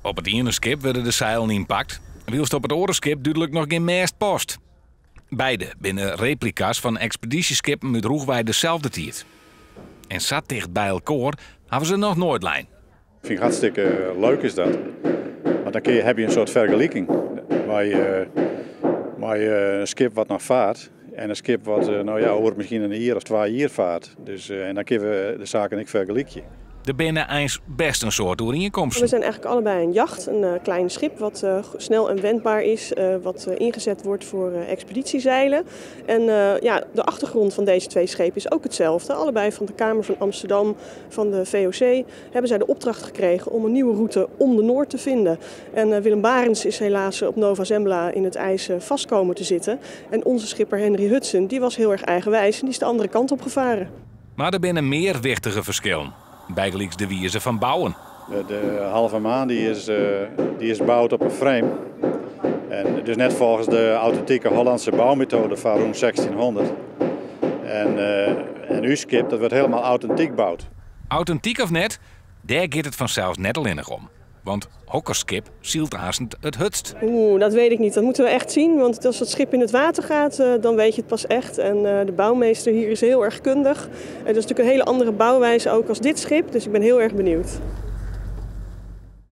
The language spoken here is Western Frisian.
Op it iene skip wurde de seilen ynpakt, wylst op it oare skip dúdlik noch gjin mêst past. Beide binne replika's fan ekspedysjeskippen út rûchwei deselde tiid. En sa ticht by elkoar hawwe se noch noait lein. Vind ik hartstikke leuk is dat. Want dan kun je, heb je een soort vergelijking. Mei in skip wat noch fart en in skip wat, nou ja, oer miskien in jier of 2 jier fart. Dus, en dan kinne we de saken ek fergelykje. Der binne eins bêst in soad We oerienkomsten. zijn eigenlijk allebei een jacht, een klein schip wat snel en wendbaar is, wat ingezet wordt voor expeditiezeilen. En ja, de achtergrond van deze twee schepen is ook hetzelfde. Allebei van de Kamer van Amsterdam, van de VOC, hebben zij de opdracht gekregen om een nieuwe route om de Noord te vinden. En Willem Barentsz is helaas op Nova Zembla in het ijs vast komen te zitten. En onze schipper Henry Hudson, die was heel erg eigenwijs en die is de andere kant op gevaren. Mar der binne mear wichtige ferskillen. Bygelyks de wize fan bouwen. De Halve Maen die is boud op in frame. En dus net neffens de autentike Hollânske boumetoade fan rûn 1600. En ús skip, dat wurdt hielendal autentyk boud. Autentyk of net, dêr giet it fansels net allinnich om. Want hokker skip sylt aanst it hurdst? Oeh, dat weet ik niet. Dat moeten we echt zien. Want als het schip in het water gaat, dan weet je het pas echt. En de bouwmeester hier is heel erg kundig. En dat is natuurlijk een hele andere bouwwijze ook als dit schip. Dus ik ben heel erg benieuwd.